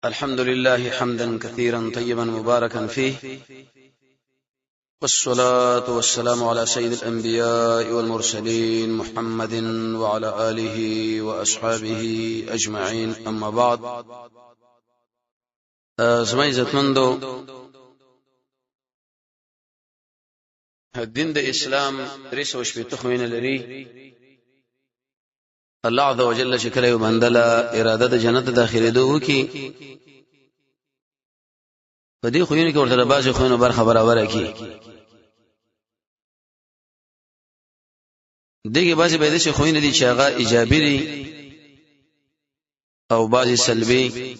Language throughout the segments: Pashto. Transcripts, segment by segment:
الحمد لله حمدا كثيرا طيبا مباركا فيه، والصلاة والسلام على سيد الأنبياء والمرسلين محمد وعلى آله وأصحابه أجمعين، أما بعد. زما عزتمندو، دین د اسلام 360 خوینه لري. الله عز وجل چې کله یو بنده له اراده د جنت داخلېدو وکي، په دې خوینو کې ورته بعضې خوینو برخه برابره کړي. دې کې بعضې به داسې خوینې دي چې هغه ایجابي دي او بعضې سلبي.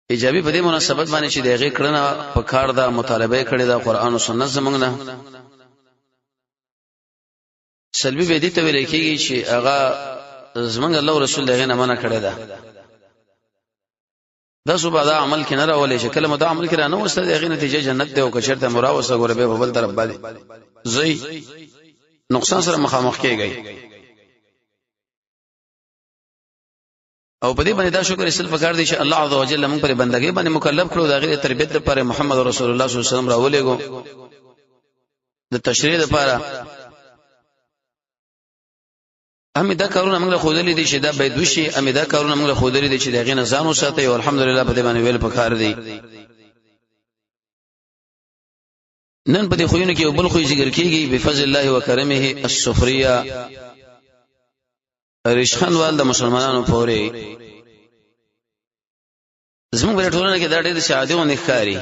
ایجابي په دې مناسبت باندې چې د هغې کړنه په کار ده، مطالبه یې کړې ده قرآن او سنت زموږ نه. سلبي به دې ته ویل کېږي چې هغه زمونږ الله او رسول د هغې نه منع کړې ده. دا سو به دا عمل کې نه راولې چې کله مو دا عمل کې را نه وسته، د هغې نتیجه جنت دی، او که چېرته مو راوسته ګوره بیا په بل طرف باندې ځئ، نقصان سره مخامخ کېږئ. او په دې باندې دا شکر ایستل پکار دی چې الله عز وجل موږ پر بندګۍ باندې مکلف کړو، د هغې تربیت لپاره محمد رسول الله صلی الله علیه وسلم راولېږو د تشریح لپاره. هم دا کارونه موږ له ښودلي دي چې دا باید وشي، هم دا کارونه موږ له ښودلي دي چې د هغې نه ځان وساتئ، او الحمدلله په دې باندې ویل پکار دی. نن په دې خویونو کې یو بل خوی ذکر کیږي، بفضل الله وکرمه السخريه، رشخند وال د مسلمانانو پورې. زموږ په ټولنه کې دا ډېر سعادي غوندې ښکاري،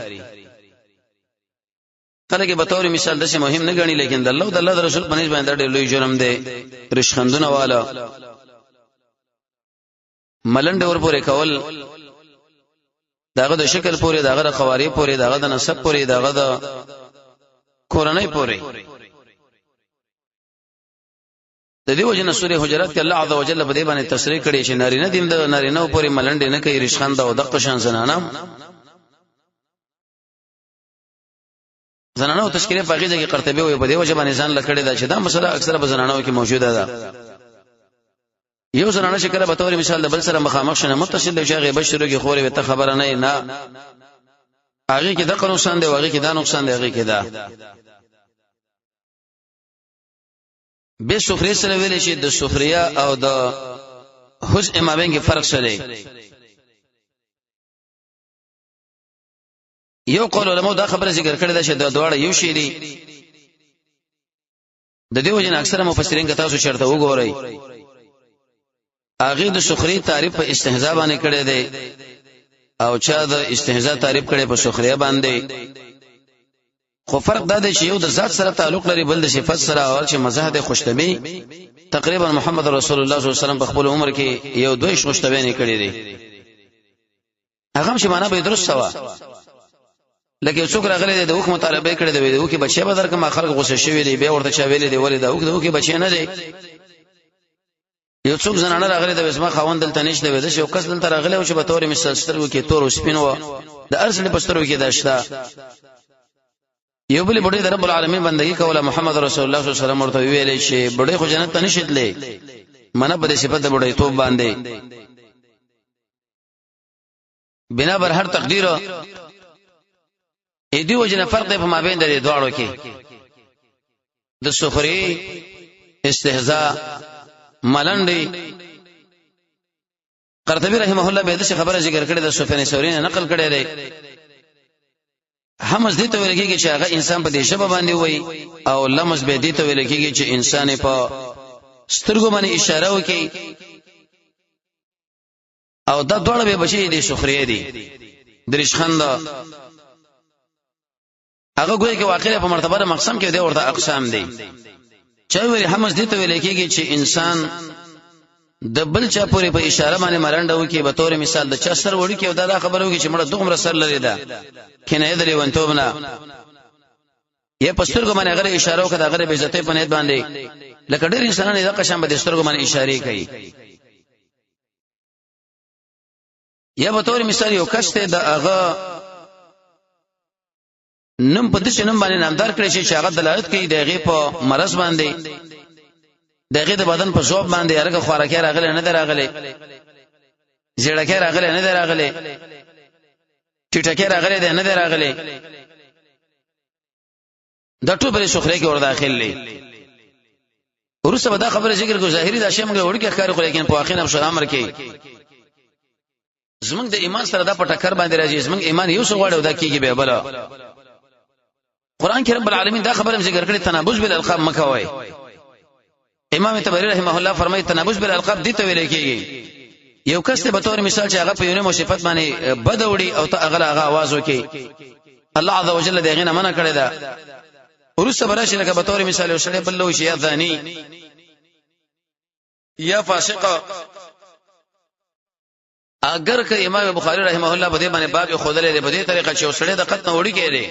خلک به تور مثال داسې مهم نه ګڼي، لیکن د الله او د الله د رسول په نسبت باندې ډېر لوی جرم دی. رشخندونه والا ملنډ ور پورې کول، داغه د شکل پورې، داغه د قوارې پورې، داغه د نسب پورې، داغه د کورنۍ پورې. د دې وجه نه سورې حجرات کې الله عز وجل په دې باندې تصریح کړي چې نارینه دیم د نارینه پورې ملنډې نه کوي، رشخند او دقه شان زنانه زنانو تذکرې په غیزه کې قرطبي وي. په دې وجه باندې ځان لکړې ده چې دا مسله اکثره په زنانو کې موجوده ده. یو زنانه چې کله به تور مثال د بل سره مخامخ شنه متصل دی، چې هغه بشرو کې خورې وته خبره نه نه، هغه کې دغه نقصان دی، هغه کې دا نقصان دی، هغه کې دا به سخري سره ویل شي. د سخریا او د حس امامین کې فرق سره یو قول علماء دا خبره ذکر کړې ده چې دا دواړه یو شی دي. د دې وجه اکثره مفسرین که تاسو چرته وګورئ، هغه د سخري تعریف په استهزاء باندې کړی دی، او چا د استهزاء تعریف کړی په سخریا باندې. خو فرق دا دی چې یو د ذات سره تعلق لري، بل د صفت سره. او چې مزه د خوشتبي تقریبا محمد رسول الله صلی الله علیه وسلم په خپل عمر کې یو دوه خوشتبي نه کړی دی، هغه هم چې معنا به درست سوا. لکه یو څوک راغلی دی، د اوښ مطالبه یې کړې ده، وایي د اوښې بچی به درکړم. خلک غوسه شوي دي، بیا ورته چا ویلي دي ولې د اوښ د اوښې بچی نه دی. یو څوک زنانه راغلی دی، زما خاوند دلته نشته، وایي داسې یو کس دلته راغلی و چې په تورې مثال سترګو کې تور او سپین و، د هر سړي په سترګو کې دا شته. یو بل بډې د رب العالمین بندگی کوله، محمد رسول الله صلی الله علیه وسلم ورته ویلې چې بډې خو جنت ته نشي تللی، منه په دې صفت د بډې توب باندې. بنا بر هر تقدیر ای دی وجنه فرق دی په مابین د دې دواړو کې، د سخري، استهزاء، ملنډي. قرطبي رحمه الله به د خبره ذکر کړې ده، سفیان ثوري نه نقل کړی دی. همز دې ته ویل کېږي چې هغه انسان په دې ژبه باندې وایي، او لمز به دې ته ویل کېږي چې انسان په سترګو باندې اشاره وکړي، او دا دواړه به بچي دي، سخريه دي، درشخند. هغه ګویا کې واقع په مرتبه د مقسم کې دی، ورته اقسام دي. چا ویل همز دې ته ویل کېږي چې انسان د بل چا پورې په اشاره باندې ملنډه وکي، به تور مثال د چا سر وړي کې او دا خبره وکي چې مړه دومره سر لري ده کنه د لیونتوب نه، یا په سترګو باندې غره اشاره وکړه، غره بې عزتۍ په نیت باندې. لکه ډېر انسانان دا قشم به سترګو باندې اشاره کوي. یا به تور مثال یو کس ته د هغه نوم په دې نوم باندې نامدار کړی شي چې هغه دلالت کوي د هغې په مرض باندې، د هغې د بدن په ذوب باندې، هرګه خوراکي راغلی نه دی راغلی. زیړکه راغله نه دی راغله، ټیټکه راغله دی نه دی راغله، د ټول پر سخره کې ور داخل دی. ورسره دا خبره ذکر کو، ظاهري دا شی موږ وړي کې ښکاري، خو لیکن په واقع نفس امر کې زمونږ د ایمان سره دا په ټکر باندې راځي. زمونږ ایمان یو څه غواړي او دا کیږي به بل. قران کې رب العالمین دا خبره ذکر کړې، تنابز بالالقاب مکوئ. امام تبری رحمه الله فرمایي، تنابز بالالقاب دي ته ویل کیږي یو کس ته به تور مثال چې هغه په یو نوم صفت باندې بد وړي او ته هغه هغه आवाज وکي، الله عز وجل دې غنه منع کړی دا. ورسته براشي لکه به تور مثال یو سړی بل لوي یا ځاني یا فاسق. اگر که امام بخاری رحمه الله په دې باندې باب خودلې دی په دې طریقه چې وسړی د قط نه وړي کېږي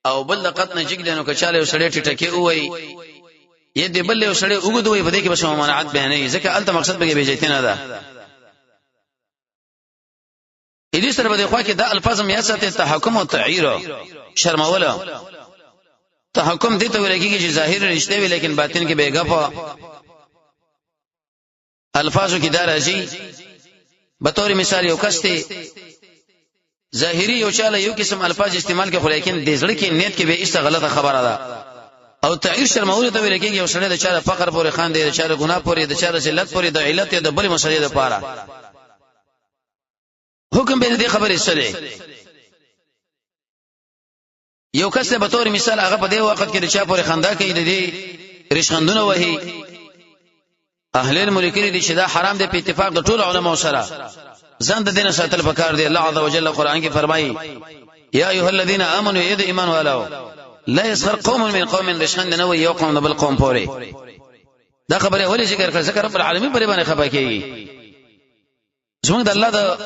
او بل د قط نه جګ دی، نو کچاله وسړی ټټکه وای یې دې بل وسړی وګد وای، په دې کې بس ممانعت به نه، ځکه الته مقصد به بیزتی نه ده. دې سره به خوا کې دا الفاظ مې ساته، تحکم او تعیر شرموله. تحکم دې ته ویل کېږي چې ظاهر رښتیا وي لیکن باطن کې بیګفه الفاظو کې دا راځي. به تور مثال یو کس دی، ظاهری یو چاله یو قسم الفاظ استعمال کې، خو لیکن د زړه کې نیت کې به ایسته غلطه خبره ده. او تعیر شرمول ته ویل کېږي یو سړی د چاله فقر پورې خان دی، د چاله ګناه پورې، د چاله ذلت پورې، د علت د بل مسلې لپاره حکم به دې خبرې سره. یو کس ته به تور مثال هغه په دې وخت کې د چا پورې خندا کوي، د دې رشخندونه وهي، اهل علم لیکلي دي چې دا حرام دی په اتفاق د ټولو علماو سره. ځان د دینه ساتل پکار دی. الله عز وجل قران کې فرمایي، یا ایها الذین آمنو، اے د ایمان والو، لا یسخر قوم من قوم، رشخند نه وي یو قوم د بل قوم پورې. دا خبره ولې ذکر کړه؟ ذکر رب العالمین پرې باندې خپه کیږي. زمونږ د الله د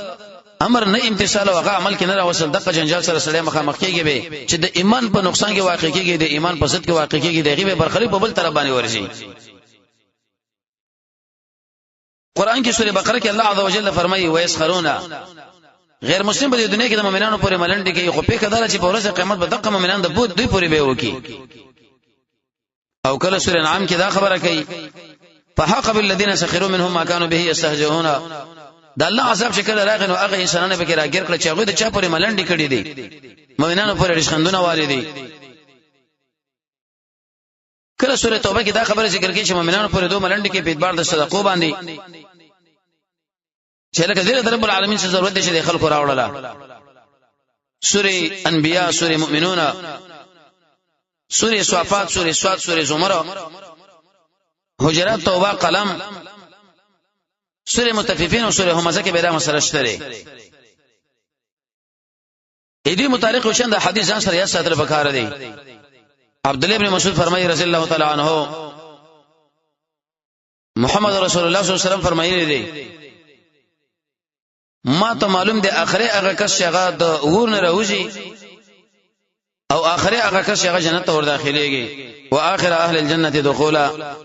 امر نه امتثال او هغه عمل کې نه راوصل، دغه جنجال سره سړی مخامخ کیږي به چې د ایمان په نقصان کې واقع کیږي، د ایمان په ضد کې واقع کیږي، د غیبه برخلي په بل طرف باندې ورځي. قران کې سوره بقره کې الله عز وجل فرمایي، ويسخرون، غیر مسلم په دنیا کې د مؤمنانو پورې ملنډې کوي، خو په کدار چې په ورځ قیامت به دغه مؤمنان د بود دوی پورې به وکي. او کله سورہ انعام کې دا خبره کوي، فحق بالذین سخروا منهم ما كانوا به يستهزئون. د الله عذاب چې کله راغی نو هغه انسانانو به کې راګر کړ چې هغه د چا پورې ملنډې کړې دي، مؤمنانو پورې رشخندونه والي دي. کله سورې توبه کې دا خبره ذکر کړي چې مؤمنانو پورې دوه ملنډې کې په اعتبار د صدقو باندې چې لکه دې رب العالمین څخه ضرورت دی چې د خلکو راوړله. سورې انبیاء، سورې مؤمنون، سورې صافات، سورې صاد، سورې زمر، حجرات، توبه، قلم، سورې متففین او سورې همزه کې به دا مسله شته. دې متعلق وشن د حدیث ځان سره یاد ساتل پکار دی. عبد الله ابن مسعود فرمایي رضی الله تعالی عنہ، محمد رسول الله صلی الله علیه وسلم فرمایلی دی، ما ته معلوم دی اخره هغه کس چې هغه د ور نه راوځي او اخره هغه کس چې هغه جنت ته ور داخليږي، واخر اهل الجنه دخولا.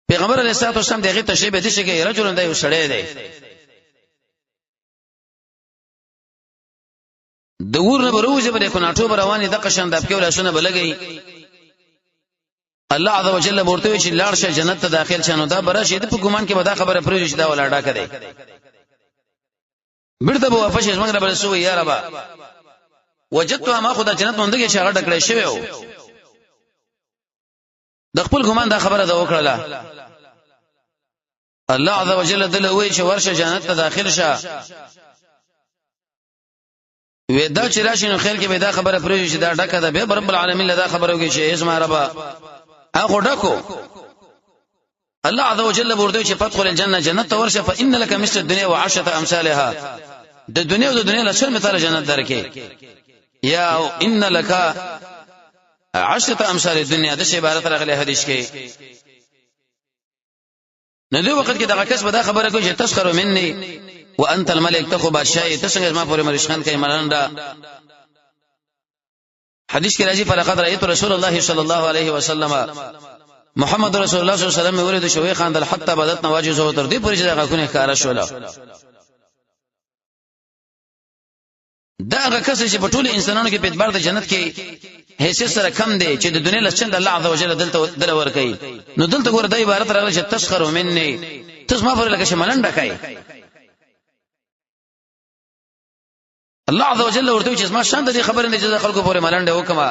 پیغمبر علیه الصلاه والسلام دغه تشریح به دي چې رجل دی، یو سړی دی، د ور نه بروزه به کوناټو رواني د قشن د پکې لاسونه بلګي. الله عز وجل ورته چې لاړ شه جنت ته داخل شه. نو دا برا شي د په ګمان کې به دا خبره پرې چې دا ولاړه کړي، بیرته به واپس شي، زمونږ رب رسول یا رب وجدت ما خدا جنت مونږ کې شغه ډکړې شوی و. د خپل ګمان دا خبره دا وکړه. الله عز وجل دل وی چې ورشه جنت ته داخل شه. وې دا چې راشي نو خیر کې به دا خبره پرې چې دا ډکه ده. به رب العالمین له دا خبره وکړي چې اسما ربا هغه ډکو. الله عز وجل ورته چې فتح الجنه، جنت ته ورشه، فإن لك مثل الدنيا وعشرة امثالها، د دنیا او د دنیا له شل مثال جنت درکې، یا ان لك عشرة امثال الدنيا، د شی عبارت راغلی حدیث کې. نو دی وخت کې دغه کس به دا خبره کوي چې تسخر مني وانت الملك، ته خو بادشاہ یې، ته څنګه زما پورې مرشخان کوي ملنډه؟ حدیث کې راځي، فلقد رأيت رسول الله صلی الله علیه وسلم، محمد رسول الله صلی الله علیه وسلم ورید شوی خاندل، حتی بدت نواجزه، تر دې پورې چې دغه کونه ښکارا شول. دا هغه کس چې په ټولو انسانانو کې په اعتبار د جنت کې حیثیت سره کم دی چې د دنیا لسچند الله عز وجل دلته دل ور کوي. نو دلته ګوره دا عبارت راغلی چې تسخر مني، ته ما پر لکه شملنډه کوي. الله عز وجل ورته چې زما شان د دې خبرې نه چې خلکو پورې ملنډه وکما،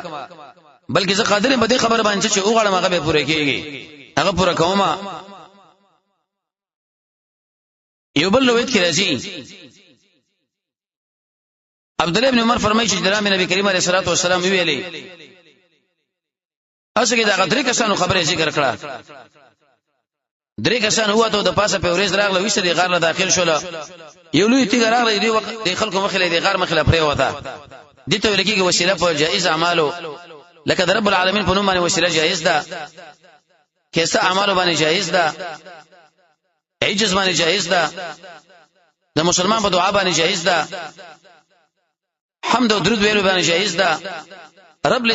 بلکې زه قادر یم په دې خبره باندې چې وغواړم هغه به پوره کیږي، هغه پوره کوم. یو بل روایت کې راځي عبد الله ابن عمر فرمایي چې درامه نبی کریم علیه الصلاه والسلام ویلي، اسه کې دا غدري کسانو خبره ذکر کړه. درې کسان هو ته د پاسه په ورځ راغله، وسه دی غار له داخل شول، یو لوی تیګ راغله دی وخت د خلکو مخې له دی غار مخې له پرې وته. دي ته ویل کېږي وسیله په جائز اعمالو، لکه د رب العالمین په نوم باندې وسیله جائز ده، کیسه اعمالو باندې جائز ده، عجز باندې جائز ده، د مسلمان په دعا باندې جائز ده، حمد او درود ویلو باندې جایز ده، رب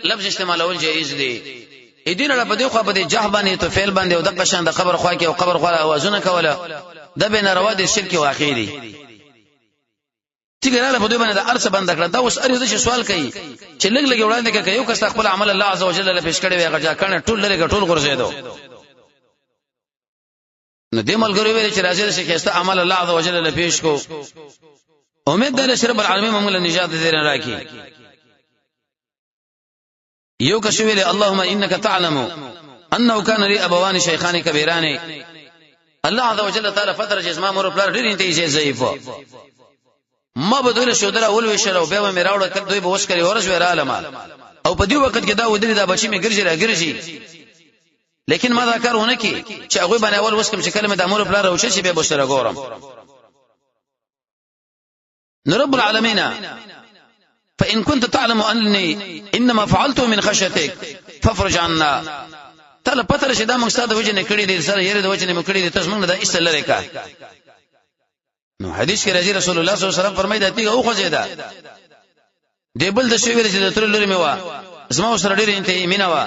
لفظ استعمالول جایز دی. دین له په دې خو په دې جه باندې تو فعل باندې او د قشان د قبر خوا کې او قبر خوا اوازونه کوله، د به ناروا دي، شرک واقع دي. چې ګراله په دې باندې د ارڅ بند کړه. دا اوس اریو د سوال کوي چې لګ لګ وړاندې کوي، یو کس خپل عمل الله عزوجل له پیش کړي وي، هغه کړه ټول لري ټول غرزیدو. نو دې ملګرو ویل چې راځي چې خسته عمل الله عز وجل له پیش کو، امید ده چې رب العالمین موږ له نجات دې نه راکړي. یو کس ویل اللهم انك تعلم انه كان لي ابوان شيخان كبيران. الله عز وجل تعالی فتر چې زما مور پلار ډېر انتهایی ضعیف، ما به دوی له شودره اول وشل او بیا مې راوړ، کله دوی به وس کړي ورځ وراله ما، او په دې وخت کې دا ودرې دا بچی مې ګرځي را ګرځي، لیکن ما دا کار ونه کی چې هغه باندې اول وسکم چې کلمه د امر پلار او چې بیا بشره ګورم. نو رب العالمین فإن كنت تعلم أني إنما فعلته من خشيتك فافرج عنا. تعالی پته رشي دا موږ ستاسو وجه نه کړی دي، سره یې د وجه نه کړی دي، تاسو موږ دا ایستل لري کا. نو حدیث کې راځي رسول الله صلی الله علیه وسلم فرمایي دا تیګه او خوځې ده دی بل د شی ویل چې د تر لوري مې وا، زما سره ډېر انتهایی مینا وا،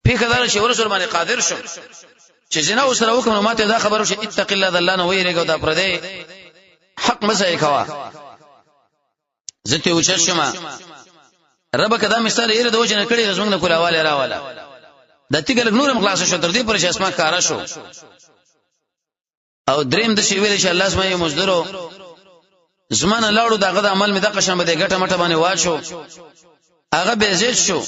پیښه دار چې ورسره باندې قادر شم چې زنا وسره وکم، ماته دا خبرو چې اتق الله، د الله نه ویریږه، دا پردې حق مزه کوا. زته وچ شم رب کدا مثال یې د وجه نه کړی، زمونږ نه کولاواله راواله د تیګل نورم خلاص شو تر دې پر چې اسما کارا شو. او دریم د شی ویل چې الله سمه یو مزدورو زمانه لاړو، دغه د عمل می د قشم به ګټه مټه باندې واچو، هغه به زید شو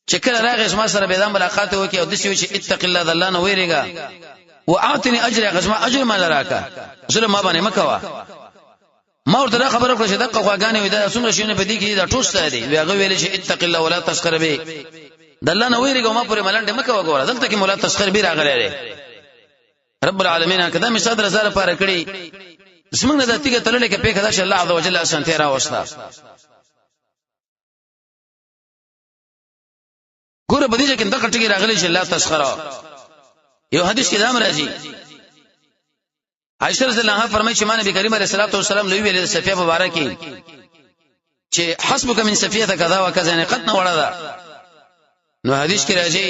چې کله راغی زما سره به د ملاقات وکي او د شی چې اتق الله، د الله نه ویریږه، واعطني اجر، غزما اجر مال راکا، ظلم ما باندې مکوا. ما ورته دا خبره کړه چې دغه خواګانې وي دا څومره شونه په دې کې دا ټول ستاره دي. هغه ویل چې اتق الله ولا تسخر به، د الله نه ویریږه، ما پورې ملنډه مکه وګوره. دلته کې مولا تسخر به راغلی دی. رب العالمین کدا می صدر زره پاره کړی زمونږ د تیګه تللې کې پیښه ده چې الله عز وجل اسانتیا راوسته. ګوره په دې کې دغه ټکی راغلی چې الله تسخر. یو حدیث کې دام راځي، عائشہ رضی الله عنها فرمایي چې ما نبی کریم علیه الصلاه والسلام لوی ویل صفیه مبارکي چې حسبک من صفیه کذا وکذا، یعنی قد نه وړه ده. نو حدیث کې راځي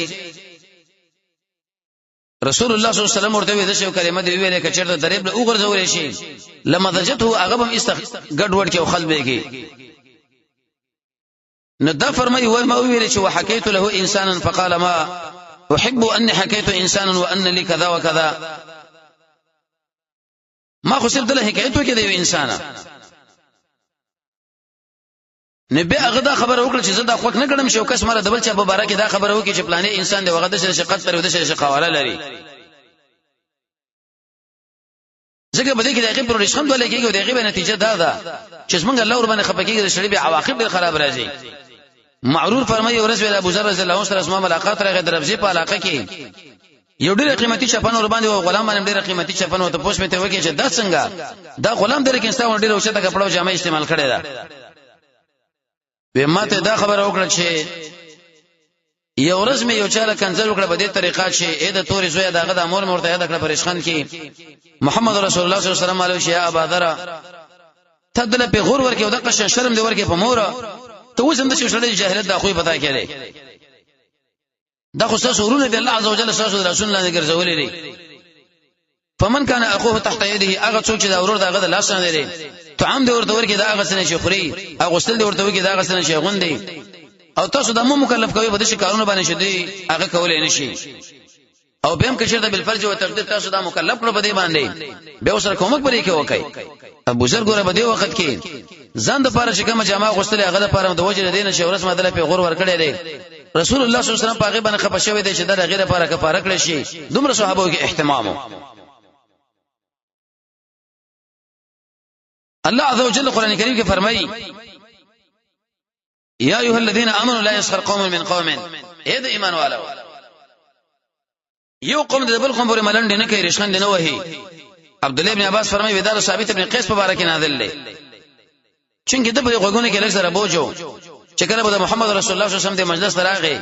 رسول الله صلی الله علیه وسلم ورته وی د شو کلمه دی ویلې کچرته دریب له وګرځول شي لمدجته، هغه هم است ګډ وډ کې او خل به کې. نو دا فرمایي وای ما ویل چې وحکیت له انسانا فقال ما احب اني حکیت انسانا وان لي كذا وكذا. ما خو صرف دله حکایت وکړ د یو انسان، نو بیا هغه دا خبره وکړه چې زه دا خوښ نه کړم چې یو کس مره د بل چا په باره کې دا خبره وکړي چې پلانې انسان دی وغه د شقت لري د شقواله لري، ځکه په دې کې د هغې پر رشخند ولې کېږي او د هغې به نتیجه دا ده چې زمونږ الله ور باندې خپه کېږي، د سړي به عواقب ډېر خراب راځي. معرور فرمایي ورځ ویل ابو ذر رضی الله عنه سره زما ملاقات راغی دربزې په علاقه کې، یو ډېر قیمتي چپن ور باندې او غلام باندې ډېر قیمتي چپن او ته پوښ مې ته وکي چې دا څنګه دا غلام درې کې انسان ډېر اوچته کپړو جامې استعمال کړي دا. وې ماته دا خبره وکړه چې یو ورځ مې یو چاله کنځل وکړه په دې طریقه چې اې د تورې زوی دغه د مور مرته یاد کړه پرېشان کې محمد رسول الله صلی الله علیه وسلم علیه شیا ابا ذر ته دله په غور ورکه او د قشن شرم دی ورکه په مور ته اوس هم د شړې جاهلیت د خوې پتا کړي دا خو تاسو ورونه دی الله عزوجل تاسو د رسول الله ګرځولې دي. فمن كان اخوه تحت يده، هغه څوک چې دا ورور دغه د لاس نه دی، طعام دی ورته ورکه دا هغه څه چې خوري، هغه غسل دی ورته ورکه دا هغه څه چې غوندي، او تاسو د مو مکلف کوي په دې کارونو باندې چې دی هغه کولای نشي. او به هم که چېرته بالفرض او تقدیر تاسو دا مکلف کړو په دې باندې، به سره کومک پرې کې وکړي. ابو ذر ګوره په دې وخت کې ځان د پاره چې کومه جامه غوښتلې، هغه د پاره د وجه دین چې ورځ مدله په غور ورکړې دی، رسول الله صلی الله علیه وسلم په هغه باندې خپه شوی دی چې دا غیر لپاره کفاره کړی شي. دومره صحابه کې اهتمام. الله عز وجل قران کریم کې فرمایي: یا ایها الذین آمنوا لا یسخر قوم من قوم. اے د ایمان والو، یو قوم د بل قوم پورې ملنډ نه کوي، رشخند نه وهي. عبد الله ابن عباس فرمایي، ودار ثابت ابن قیس په باره کې نازل دی، چونګې د په غوګونو کې لږ سره بوجو چې کله به محمد رسول الله صلی الله علیه وسلم د مجلس راغی،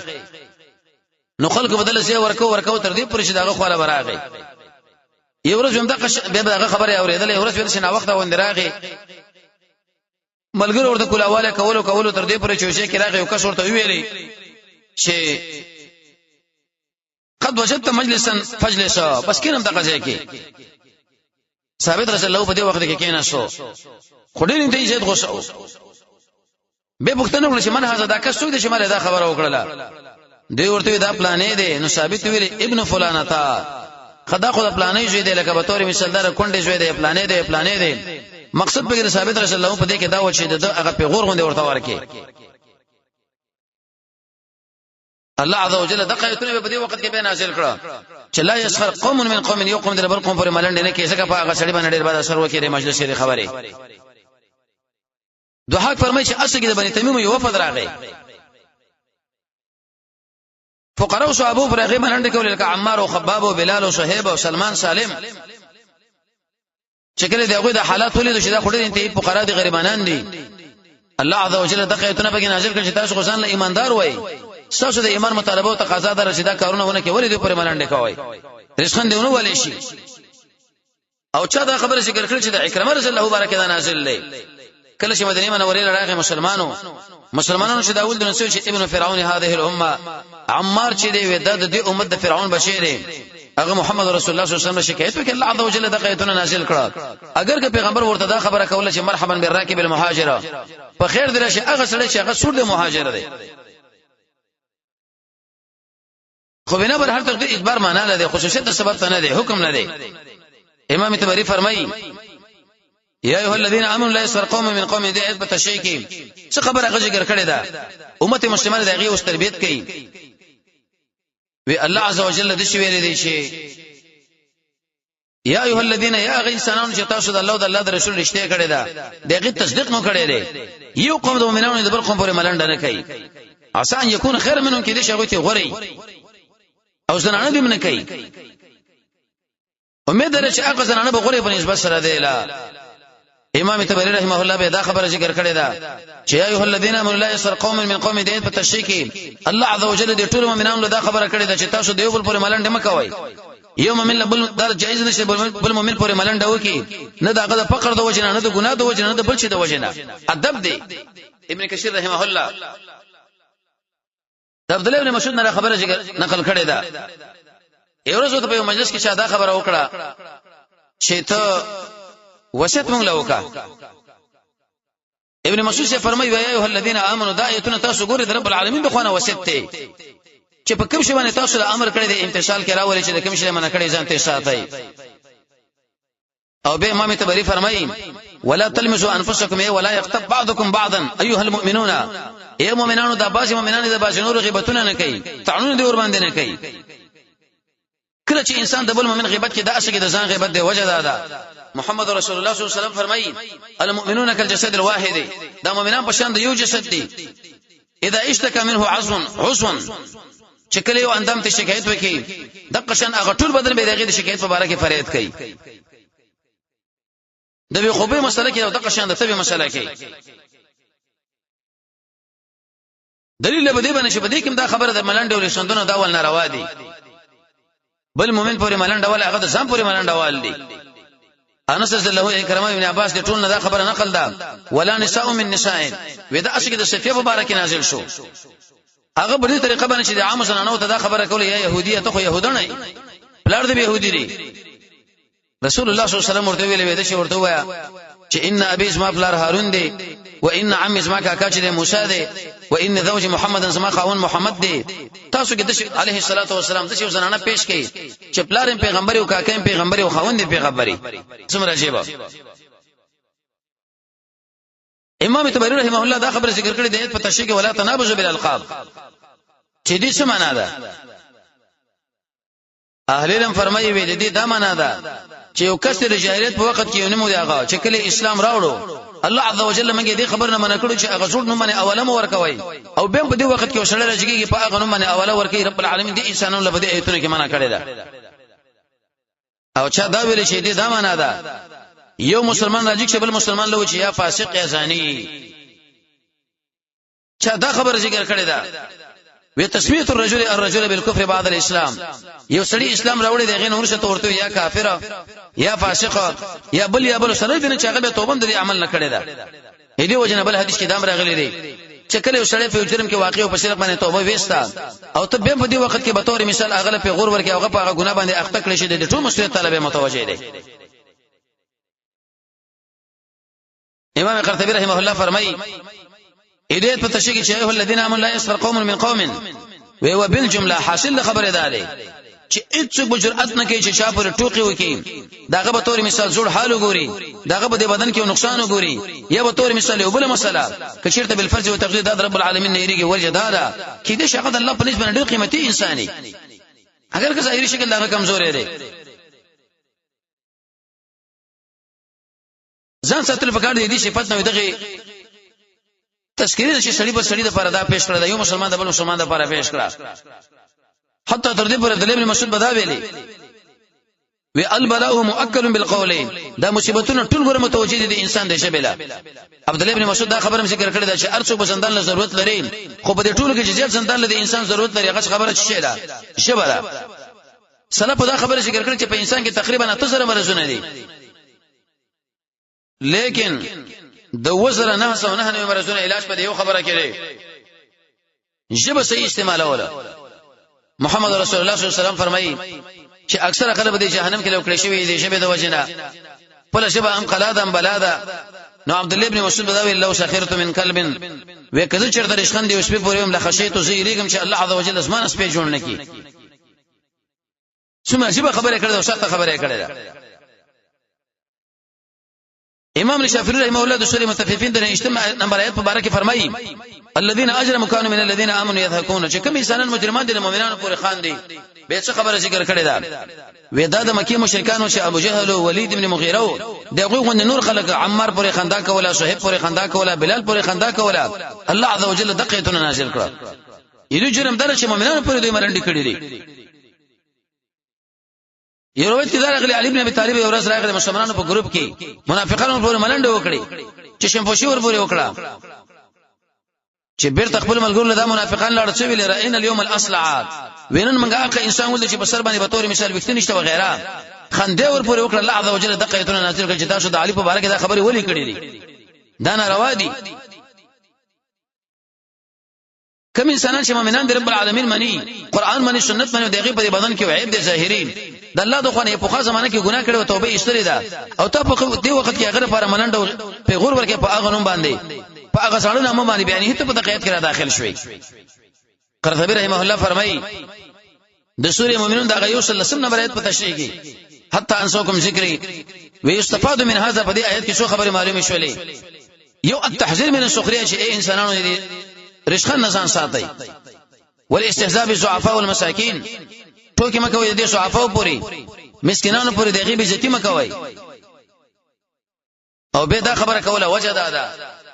نو خلکو بدل سي ورکو ورکو تر دې پورې چې داغه خواله براغی. یو ورځ هم دغه به دغه خبره اورېدلې، یو ورځ ورسې نا وخت وند راغی، ملګرو ورته کولاواله کولو کولو تر دې پورې چې شي کې راغی، یو کس ورته ویلې چې قد وجدت مجلسا فجلس، بس کینم دغه ځای کې. ثابت رسول الله په دې وخت کې کیناستو، خو ډېر انتهایی زیات غوسه و. به پوښتنه وکړه چې من هذا، دا کس څوک دی چې مال دا خبره وکړله؟ دی ورته دا پلانې دی. نو ثابت ویل ابن فلانه تا خدا خو د پلانې زوی دی، لکه به تور مثال دار کونډې زوی دی، پلانې دی پلانې دی. مقصد به ثابت رسول الله په دې کې دا و چې د هغه پیغور غوندې ورته ورکې. الله عز وجل دغه آیتونه په دې وخت کې به نازل کړه چې لا یسخر قوم من قوم، یو قوم د بل قوم پر ملنډ نه کې، ځکه په هغه سړي باندې ډېر بد اثر وکړي د مجلس یې خبره. دوحاک فرمایي چې اصل کې د بني تمیم یو وفد راغی، فقراء او صحابه پر هغه منډه کول، لکه عمار او خباب او بلال او صہیب او سلمان سالم، چې کله دغه د حالات ولید چې دا خو ډېر انتهایی فقرا دي، غریبانان دي، الله عز وجل دغه ایتونه پکې نازل کړ چې تاسو خو ځان له ایماندار وای، تاسو د ایمان مطالبه او تقاضا در چې دا کارونه ونه کې، ولې دوی پر ملنډه کوي، رزقن دیونه ولې شي. او چا دا خبره ذکر کړې چې د عکرمه رضی الله مبارک دا نازل دی، کله چې مدینه منورې راغی، مسلمانانو چې دا ول د نسو چې ابن فرعون هذه الامه، عمار چې دی د دې امت د فرعون بچی دی، هغه محمد رسول الله صلی الله علیه وسلم شکایت وکړ. الله عز وجل د آیتونه نازل کړه. اگر که پیغمبر ورته دا خبره کوله چې مرحبا بالراکب المهاجر، په خیر دی راشه هغه سړی چې هغه سور دی مهاجر دی، خو بنا بر هر تقدیر اجبار معنا نه دی، خصوصیت د سبب ته نه دی، حکم نه دی. امام تبری فرمایي: یا ایها الذین آمنوا لا یسخر قوم من قوم، دې آیت په تشریح کې څه خبره غږ ذکر کړې ده؟ امت مسلمانه د هغه اوس تربیت کوي. وی الله عز وجل د شی ویل دي چې یا ایها الذین، یا غ انسانانو چې تاسو د الله او د الله د رسول رښتیا کړی دا، دغه تصدیق مو کړی دی، یو قوم د مؤمنانو د بل قوم پورې ملنډه نه کوي، آسان یکون خیر منهم، کې دې شغوی ته غوري او زنانه به نه کوي. امید لري چې هغه زنانه به غوري په نسبت سره دی. لا امام تبری رحمه الله به دا خبره ذکر کړې ده چې یا ایه الذین آمنوا لا یسر قوم من قوم، دې په تشریح کې الله عز وجل دې ټول مؤمنانو له دا خبره کړې ده چې تاسو د یو بل پورې ملنډ مه کوئ. یو مؤمن بل دا جایز نشي بل مؤمن پورې ملنډ وکي، نه داغه د فقر د وجنه، نه د ګناه د وجنه، نه د بل شي د وجنه، ادب دی. ابن کثیر رحمه الله د عبد الله ابن مسعود نه خبره ذکر نقل کړې ده. یو ورځ ته په یو مجلس کې چا دا خبره وکړه چې ته وصیت مونږ له وکړه. ابن مسعود سے فرمایي: یا ایه الذین آمنو، دا ایتونه تاسو ګورئ، د رب العالمین د خوانه وصیت دی چې په کوم شی باندې تاسو له امر کړی دی امتثال کې راولي، چې د کوم شی منع کړی ځان ته ساتي. او به امام تبری فرمایي: ولا تلمزوا انفسکم ولا یغتب بعضکم بعضا ایها المؤمنون. اے مؤمنانو، دا بعض مؤمنان د بعض نور غیبتونه نه کوي، طعنونه دی ور باندې نه کوي. کله چې انسان د بل مؤمن غیبت کې، دا اصل کې د ځان غیبت دی. وجه دا ده، محمد رسول الله صلی الله علیه وسلم فرمایي: المؤمنون کالجسد الواحد، دا مؤمنان په شان د یو جسد دي، اذا اشتكى منه عضو عضو، چې کله یو اندام ته شکایت وکړي، د قشن هغه ټول بدن به دغه د شکایت په اړه کې فریاد کوي. د بی خوبې مسله کې او د قشن د طبي مسله کې دلیل به دی باندې چې په دې کې دا خبره د ملنډ او لسندونو دا ول ناروا دي. بل مؤمن پورې ملنډ ول هغه د ځان پورې ملنډ ول دي. انس رضی الله عنه، کرامه ابن عباس د ټول نه دا خبره نقل ده: ولا نساء من نساء. ودا اصل کې د صفیه مبارک نازل شو، هغه په دې طریقه باندې چې د عام زنانو ته دا خبره کوله: یا يهودیه، ته خو يهودانه، پلار دې يهودي دی. رسول الله صلی الله علیه وسلم ورته ویل، وې د شي ورته وایا چې ان ابي، زما پلار هارون دی، و ان عمي زما کاکا چې موسی دی، و ان زوج محمد زما خاون محمد دی. تاسو کې د علیه الصلاۃ والسلام د زنانه پیش کړي چې پلار پیغمبر او کاکا پیغمبر او خاوند پیغمبري، څومره عجیب. امام طبری رحمه الله دا خبره ذکر کړې ده په تشریح کې، ولا تنابزوا بالالقاب، چې دې څه معنا ده؟ اهل علم فرمایي وی دې دا معنا ده چې یو کس د جاهلیت په وخت کې یو نوم دی، هغه چې کله اسلام راوړو الله عز وجل موږ دې خبر نه منع کړو چې هغه زوړ نوم باندې اوله مو ورکوي، او بیا په دې وخت کې وسړی راځي په هغه نوم باندې اوله ورکوي. رب العالمین دې انسانانو له دې ایتونو کې منع کړی ده. او چا دا ویل چې دې دا معنا ده، یو مسلمان راځي چې بل مسلمان له چې یا فاسق یا زانی. چا دا خبره ذکر کړې ده وی تسمیه الرجل الرجل بالکفر بعد الاسلام، یو سړی اسلام راوړی دی غین ورسته ورته یا کافر یا فاسق یا بل یا بل سره دې چې هغه به توبه د عمل نه کړی ده. دې وجنه بل حدیث کې دام راغلی دی چې کله یو سړی په جرم کې واقع او په شرک باندې توبه وستا او ته به په دې وخت کې به تور مثال اغله په غور ورکه هغه په هغه ګناه باندې اخته کړی شي، د ټول مسؤلیت طلب متوجه دی. امام قرطبي رحمه الله فرمایي هدایت په تشریح کې چې ایه الذین امنوا لا یسخر قوم من قوم، وی و بالجمله حاصل خبره ده دی چې هیڅ به جرأت نه کوي چې چا پر ټوکی وکي، داغه به تور مثال جوړ حال وګوري، داغه به د بدن کې نقصان وګوري، یا به تور مثال یو بل مسله کچیرته بالفرض او تقدیر د رب العالمین نه یریږي. ورجه دا ده کې دې شغه الله په نسبت ډېر قیمتي انساني، اگر که ظاهري شکل داغه کمزوري دی، ځان ساتل پکار دي. دي صفت نه دغه تذکری چې سړی په سړی د پاره دا پیش کړه، یو مسلمان د بل مسلمان د پاره پیش کړه. حتی تر دې پورې عبد الله بن مسعود بدا ویلي وی البلاء مؤکل بالقول، دا مصیبتونه ټول ګره متوجه دي انسان د شبله. عبد الله بن مسعود دا خبره ذکر کړې ده چې ارڅو په زندان له ضرورت لري، خو په دې ټولو کې چې زیات زندان له انسان ضرورت لري هغه خبره چې ده شبه ده. سلف دا خبره ذکر کړې چې په انسان کې تقریبا 8000 مرزونه دي، لیکن د وزر نه سو نه نه مرزونه علاج په یو خبره کې دی، ژبه صحیح استعمالوله. محمد رسول الله صلی الله علیه وسلم فرمایي چې اکثره خلک د جهنم کې لوکړې شوی دي ژبه د وجنه پله ژبه ام قلاده ام بلاده. نو عبد الله ابن مسعود بداوی لو سخرت من قلب، وې کزه چرته رشخند دی اوس په پورې هم لخشیت زیریګم چې الله عز وجل اسمان اس په جوړ نکي. څومره عجیب خبره کړې ده، سخته خبره کړې ده. امام شافعي رحمه الله د سورې متففین د اجتماع نمبر آیت په باره کې فرمایي الذين اجرموا كانوا من الذين امنوا يضحكون، چې کوم انسانان مجرمان دي مؤمنانو پورې خان دي. به څه خبره ذکر کړې ده؟ وې دا د مکی مشرکانو چې ابو جهل او ولید ابن مغیره دغه غوند نور خلک، عمار پورې خندا کوله، صہیب پورې خندا کوله، بلال پورې خندا کوله. الله عز وجل دقه ایتونه نازل کړه. یو جرم دره چې مؤمنانو پورې دوی ملنډې کړې دي. یو روایت کې دا راغلی، علي بن ابي طالب یو ورځ راغلی مسلمانانو په ګروپ کې منافقانو پورې ملنډه وکړي چې شمپوشي ور پورې وکړه، چې بیرته خپل ملګرو له دا منافقان لاړ څه ویل، رأینا اليوم الاصلع، وینن موږ هغه انسان ولید چې په سر باندې به تور مثال وختي نشته وغیرہ. خندې ور پورې وکړه. الله عز وجل دقه ایتونه نازل کړ چې تاسو د علي په باره کې دا خبرې ولې کړې دي، دا ناروا دي. کوم انسانان چې مؤمنان دي، رب العالمین مني، قران مني، سنت مني، دغه په بدن کې عیب دي ظاهري، د الله د خوانه په خاصه زمانه کې ګناه کړي او توبه ایستلې ده، او ته په دې وخت کې هغه لپاره مننډه په غور ورکه په هغه نوم باندې، په هغه ساړو نامه باندې بیان هیڅ په دقیقت کې را داخل شوی. قرطبي رحمه الله فرمایي د سورې مؤمنون دا غيو صلی الله نمبر آیت په تشریح کې حتی انسوکم ذکری ويستفاد من هذا، په دې آیت کې څو خبرې معلومې شولې. یو التحذير من السخريه، چې اے انسانانو دې رشخن نه ځان ساتي، والاستهزاء بالضعفاء والمساکین، ټوکی مکوئ د ضعفاء پوری، مسکینانو پوری د غیب عزت مکوئ. او به دا خبره کوله وجه دا ده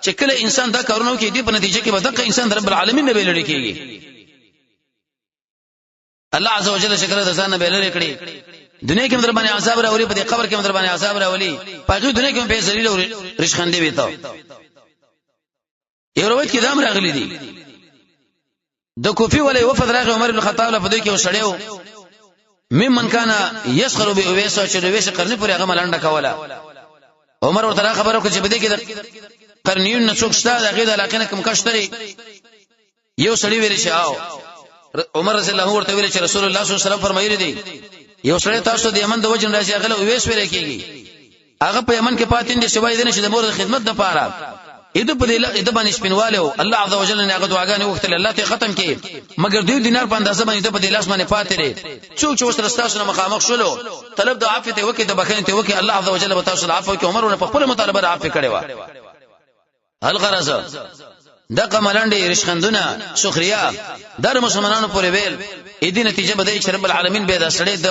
چې کله انسان دا کارونه کوي، دی په نتیجه کې به دغه انسان د رب العالمین نه بیلړي کیږي. الله عز وجل شکر د ځان نه بیلړي کړي، دنیا کې در باندې عذاب راولي، په دې قبر کې در باندې عذاب راولي، په هغه دنیا کې په ذلیل او رشخندې وي. ته یو روایت کې دام راغلي دي، د کوفی ولې وفد راغی عمر بن خطاب له پدې کې وسړیو ممن کان یسخر به اویس، چې د اویس قرنی پورې هغه ملنډه کوله. عمر ورته خبره وکړه چې پدې کې د قرنیون نه څوک شته، د هغې د علاقې نه کوم کس شته؟ یو سړی ویل چې آو. عمر رضی الله ورته ویل چې رسول الله صلی الله علیه وسلم فرمایلی دی، یو سړی تاسو د یمن د وجن راځي، هغه له اویس ویل کېږي، هغه په یمن کې پاتې دي سوای دي چې د مور د خدمت لپاره. اده په دې اده باندې سپینواله او الله عز وجل نه هغه دعاګانې وغوښتل، الله ته ختم کړي، مګر دیو دینار په اندازه باندې د په دې لاس باندې پاتې لري. څوک چې وسره تاسو نه مخامخ شولو، طلب د عافیت ته وکي، د بخښنې ته وکي، الله عز وجل به تاسو عفو کوي. عمر په خپل مطالبه عفو کړي وا. الغرض دغه ملنډې، رشخندونه، سخریا در مسلمانانو پورې ویل، اې دې نتیجه به دی چې رب العالمین به دا سړی د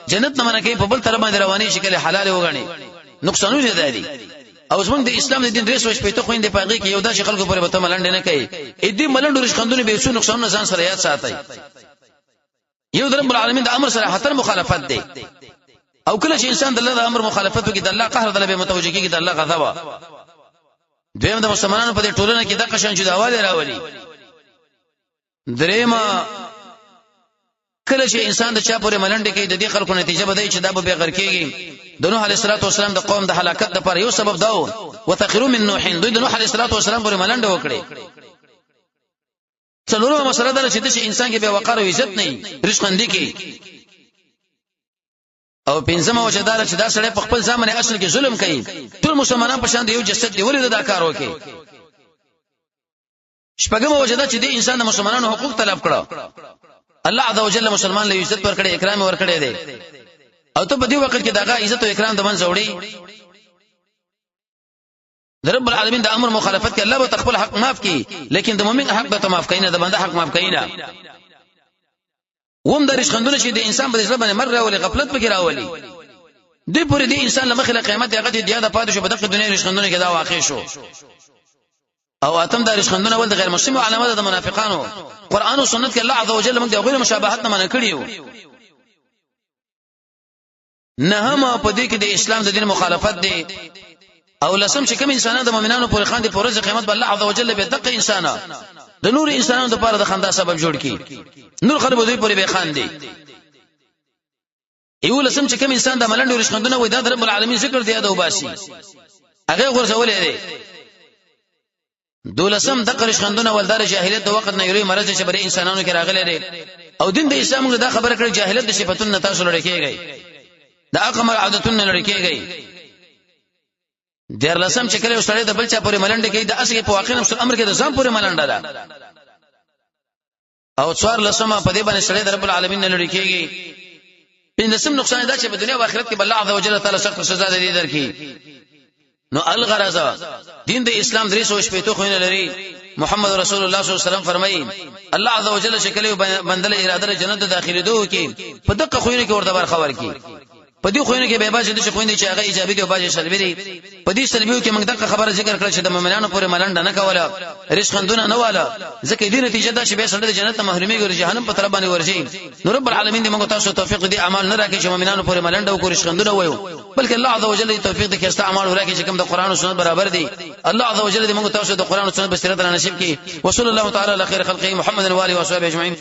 جنت نه منع کوي، په بل طرف باندې رواني شکل حلال وغني. نقصانونه دي او زمونږ د اسلام د دین 360 خويندې پاګه کې یو داسې خلکو پورې به ته ملنډې نه کوي. اې دې ملنډو رشخندونه به څو نقصانونه ځان سره یاد ساتي. یو د رب العالمین د امر سره حتر مخالفت دی، او کله چې انسان د الله د امر مخالفت وکړي، د الله قهر د به متوجه کیږي، د الله غضب. دویم، د مسلمانانو په دې ټولنه کې د قشن جداواله راولي. دریم، کله چې انسان د چا پورې ملنډې کوي، د دې خلکو نتیجه به دی چې دا به بغیر کیږي. د نوح علیه السلام د قوم د هلاکت لپاره یو سبب داو وتخرو من نوح، دوی د نوح علیه السلام پورې ملنډه وکړي. څلورمه مسله ده چې د انسان کې به وقار او عزت نه رشقندې کې. او پنځمه وجه دا چې دا سړی په خپل ځان باندې اصل کې ظلم کوي. ټول مسلمانان په شان د یو جسد دی، ولې دا کار وکړي؟ شپږمه وجه دا چې د انسان د مسلمانانو حقوق طلب کړه. الله عز وجل مسلمان له عزت ورکړي، اکرام ورکړي دی، او ته په دې وخت کې دغه عزت او اکرام د منځ وړي. د رب العالمین د امر مخالفت کې الله به خپل حق معاف کړي، لیکن د مؤمن حق به ته معاف کړي نه، د بنده حق معاف کړي نه. وم د رشخندونه چې د انسان په ځل باندې مر راولي، غفلت پکې راولي، دې پورې د انسان لمخې له قیامت هغه دې د پاتې شو. په دغه دنیا رشخندونه کې دا واقع شو. او اتم، د رشخندونه ول د غیر مسلمو علامه ده، د منافقانو. قران او سنت کې الله عز وجل موږ د غیر مشابهت نه منع کړیو. نهم، په دې کې د اسلام د دین مخالفت دی. او لسم، چې کوم انسانان د مؤمنانو پورې خان دي، پر ورځ قیامت به الله عز وجل به دقه انسان د نور انسانانو لپاره د خندا سبب جوړ کی، نور خلک به دوی پورې به خان دي. یو لسم، چې کوم انسان د ملنډو رشخندونه وي، دا د رب العالمین ذکر دی یاد وباسي، هغه غرزولې دی. دولسم، د قرش خندونه ولدار جاهلیت د وخت نه یو مرض چې بری انسانانو کې راغلي دي، او دین د اسلام موږ دا خبره کړې، جاهلیت د صفاتونو نه تاسو لړ کېږي، د اقمر عادتونو لړ کېږي. دیر لسم، چې کله سړی د بل چا پورې ملنډ کوي، د اصل په واقع نفس الامر کې د ځان پورې ملنډه ده. او څوار لسمه، په دې باندې سړی د رب العالمین نه لړ کېږي. پنځم نقصان دا چې په دنیا او آخرت کې الله عز وجل تعالی سخت سزا دې درکې. نو الغرض، دین د اسلام 360 خوینه لري. محمد رسول الله صلی الله علیه وسلم فرمایي، الله عز وجل چې کله بندل اراده جنت د داخلي دوه کې، په دقه خوینه کې ورته برخه ورکي. په دې خوینه کې به باج د خوینې چې هغه ایجابي دي او باج سلبي دي. په دې سلبیو کې موږ دغه خبره ذکر کړل چې د مؤمنانو پورې ملنډه نه کوله، رزقندونه نه واله، ځکه دې نتیجه دا چې به سړی د جنت محرومي ګوري، جهنم په طرف باندې ورځي. نو رب العالمین دې موږ تاسو توفیق دې اعمال نه راکړي چې مؤمنانو پورې ملنډه وکړو، رزقندونه وایو، بلکې الله عز وجل دې توفیق دې کې اعمال وراکړي چې کوم د قران او سنت برابر دي. الله عز وجل دې موږ تاسو د قران او سنت بصیرت را نصیب کړي. وصلی الله تعالی علی خیر خلقه محمد و آله و صحبه اجمعین.